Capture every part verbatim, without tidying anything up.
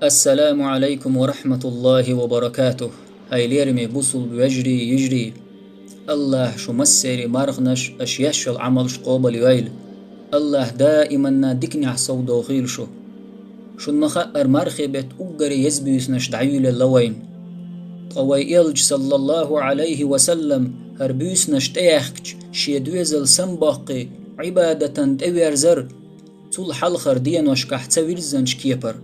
Ассаламу Ӏалайкум ва рахьматуллахӀи ва баракатухӀ. ХӀай лераме бусулба вежарий, йижарий. АллахӀа шу массерий марханаш, аша еш йола Ӏамалш къобалйойла. АллахӀ даиманна диканехь совдохийла шу. Шуна ма-хаъара, мархий бетта уггаре еза буьйсанаш дӀаюьйлаелла вайна. Ткъа вай Элча, саллаллахӀу Ӏалайхи ва саллам, хӀара буьйсанаш тӀеяхкача, шен доьзал самабоккхий, Ӏибадатан тӀеверзар, цул хьалхара деношкахь ца вирзинчу кепара.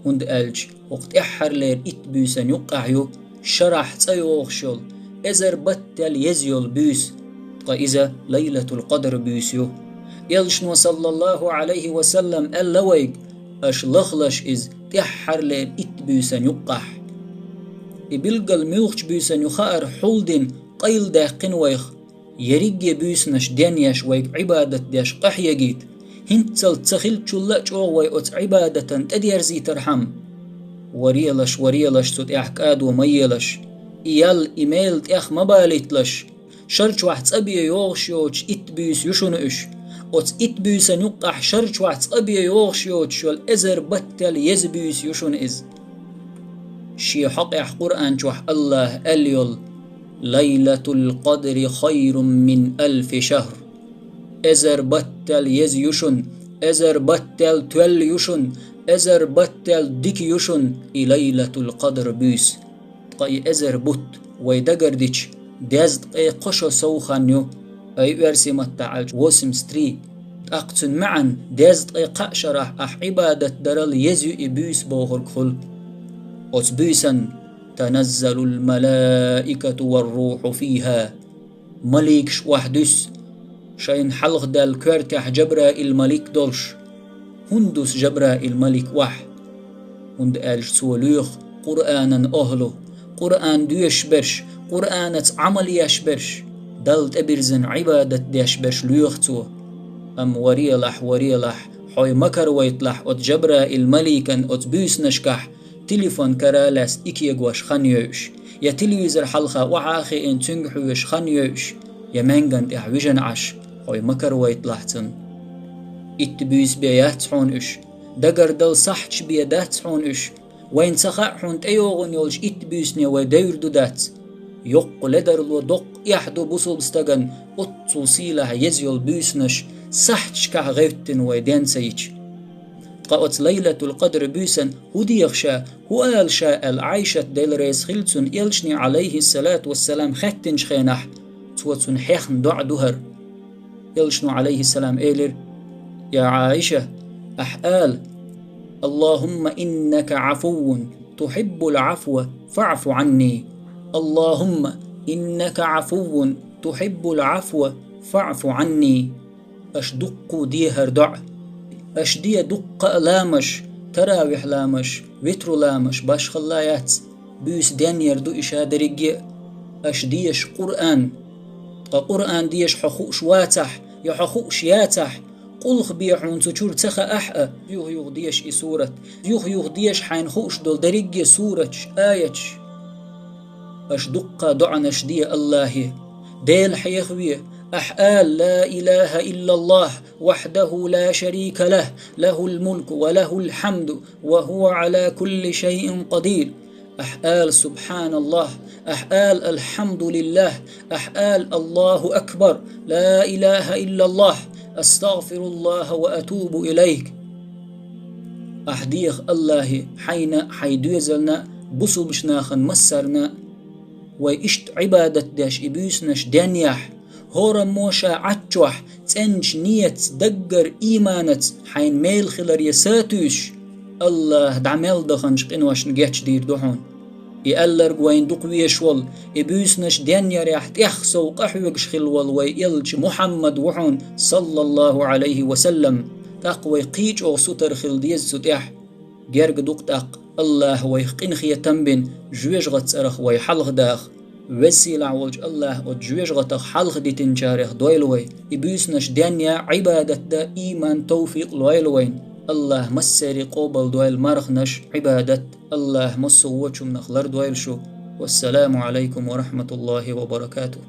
ХӀунда аьлча хӀокху тӀаьххьарлера итт буьйсан юккъехь ю шарахь цӀа йогӀуш йолу, эзар баттал еза йолу буьйса, ткъа иза Лайлатул-Къадр буьйса ю. Элчано, саллаллахӀу Ӏалайхи ва саллам, аьлла вайга: «Аша лахалаш иза тӀаьххьарлера итт буьйсан юккъехь». И билггал муьлхачу буьйсан ю хаар хьулдина къайладаьккхина вайх. Ерриге буьйсанаш денъеш, вайга Ӏибадат деш къахьегийта, хӀинццалц ца хиллачул а чӀогӀа вай оцу Ӏибадатан тӀедерзийтархьама. Варелаш, варелаш, цу тӀехь кӀадо ма елаш. И ял, и мел тӀех ма балийталаш. Шар чохь цӀа бен йогӀуш йоцуш итт буьйса ю шуна уьш. Оцу итт буьйсан юккъехь шар чохь цӀа бен йогӀуш йоцуш йолу эзар баттал еза буьйса ю шуна иза. Шен хьокъехь Къуръан чохь АллахӀа аьлла йолу: «Лайлатул-Къадри хайрун мин алфи шахр». Эзар баттал еза ю шуна, эзар баттал тоьлла ю шуна, эзар баттал дика ю шуна и Лайлатул-Къадр буьйса. Ткъа и эзар бутт вай дагардича, дезткъе кхо шо сов хан ю, ай оьрсийн маттахь аьлча, восемьдесят три. ТӀаккха цуьнан маьӀна дезткъе кхаа шарахь ахь Ӏибадат дарал еза ю и буьйса бохург хуьлу. Оцу буьйсанна: «Таназзалул малаикату вар рухьу фиха». Маликаш охьадуьссу, шайна хьалха даьлла коьртехь Жабраил-малик долуш. ХӀунда дуссу Жабраил-малик охьа? ХӀунда аьлча цо лоьху Къуръанан охӀлу, Къуръан доьшуш берш, Къуръанаца Ӏамал еш берш, Далла тӀебирзина Ӏибадат деш берш лоьху цо. Амма варелахь, варелахь, хьой ма каравайталахь оцу Жабраил-маликан оцу буьйсанашкахь, телефон кара а лаьцна и кегош хан йойуш, я телевизор хьалха охьа а хиъна цуьнга хьоьжуш хан йойуш, я маьнган тӀехь вижина Ӏаш, хьой ма каравайталахь цунна. Итт буьйса бен яц хьуна уьш, дагардала сахьташ бен дац хьуна уьш, вайна ца хаьа хьуна тӀейогӀун йолчу итт буьйсане вай девр ду дац. Йоккха ледарло доккха эхь ду бусулба стагана оццул сийлахь еза йолу буьйсанаш сахьташкахь гӀевттина вай ден ца йича. Ткъа оцу Лайлатул-Къадр буьйсан хӀун деха ша, хӀун ала ша аьлла, Ӏайшат, Дела реза хила цунна, Элчане, Ӏалайхиссалату вассалам, хаьттинчу хенахь, цо цунна хьехна доӀа ду хӀара. Элчано, Ӏалайхиссалам, элира: «Я Ӏайша, ахь ала: „Аллахумма иннака Ӏафуввун тухьиббул Ӏафва фаӀфу Ӏанни. Аллахумма иннака Ӏафуввун тухьиббул Ӏафва фаӀфу Ӏанни“». Аша дуккха де хӀара доӀа. Аша де дуккха а ламазаш, таравихь ламазаш, витру ламазаш, башхалла яц. Буьйса денъяр ду и ша дерриге а. Аша деша Къуръан. Ткъа Къуръан деша хьо хууш вацахь, я хьо хууш яцахь, къулх бен хьуна цу чуьра ца хаахь а, юха-юха деша и сурат. Юха-юха деша хьайна хууш долу дерриге а сураташ, аяташ. Аша дуккха доӀанаш де АллахӀе. Дела хьехаве, ахь ала: «Ла илаха иллаллахӀ, вахьдаху ла шарика лахӀ, лахӀул мулку ва лахӀул хьамду, ва хӀува Ӏала кулли шайин къадир». Ахь ала: «СубхьаналлахӀ», ахь ала: «АлхьамдулиллахӀ», ахь ала: «АллахӀу акбар, ла илаха иллаллахӀ, астагъфируллахӀа ва атубу илайх». Ахь деха АллахӀе хьайна а, хьайн доьзална а, бусулбачу нахана массарна а. Вай иштта Ӏибадат деш и буьйсанаш денъяхь, хӀораммо ша Ӏаччохь цӀеначу ниятца, даггара ийманаца хьайн мел хиларе сатуьйсуш, АллахӀа дӀа мел даханчу къиношна гечдийр ду хьуна. И аьлларг вайна дукха везаш волу, и буьйсанаш денъярехь тӀех сов къахьоьгуш хилла волу вай Элча Мухьаммад ву хьуна, саллаллахӀу Ӏалайхи ва саллам. ТӀаккха вай кхин а чӀогӀа сутара хила деза цу тӀехь. Герга ду-кх тӀаккха АллахӀа вайх къинхетам бина, жоьжахатин цӀарах вай хьалхадаха. Веза-сийлахь волчу АллахӀа оцу жоьжахатах хьалхадитинчарех дойла вай. И буьйсанаш денъян, Ӏибадат дан ийман, товфикъ лойла вайна. АллахӀа массеран къобалдойла марханаш, Ӏибадат. АллахӀа массо а вочу хӀуманах лардойла шу. Вассаламу Ӏалайкум ва рахьматуллахӀи ва баракатухӀ.